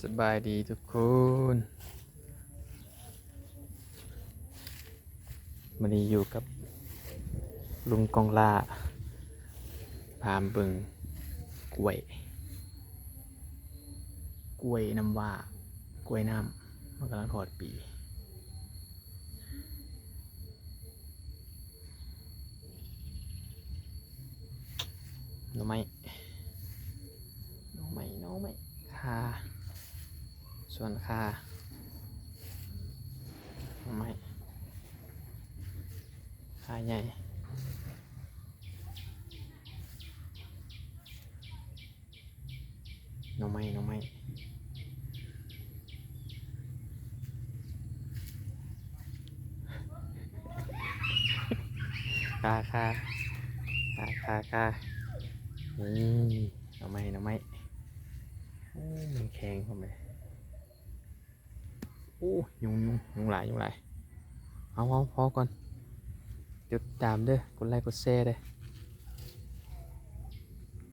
ສະບາຍດີທຸກຄົນ ມື້ນີ້ຢູ່ກັບລຸງກອງຫຼ້າ ພາມາເບິ່ງກ້ວຍ ກ້ວຍນ້ຳຫວ້າ ກ້ວຍນ້ຳ ມັນກຳລັງຖອດປີ. ໜໍ່ໄມ້ ໜໍ່ໄມ້ ໜໍ່ໄມ້ ຂ່າ ສວນຂ່າ ໜໍ່ໄມ້ ຂ່າໃຫຍ່ ໜໍ່ໄມ້ ໜໍ່ໄມ້ ຄ່າ ຄ່າ ຄ່າ ຄ່າ ຄ່າ ນີ້ ໜໍ່ໄມ້ ໜໍ່ໄມ້ ໂອ້ ມັນແຂງ ໂອ້ ຍຸງ ຍຸງ ຍຸງຫຼາຍ ຍຸງຫຼາຍ ເອົາ ເອົາ ພໍກ່ອນ ກົດຕິດຕາມເດີ້ ກົດໄລ ກົດແຊເດີ້.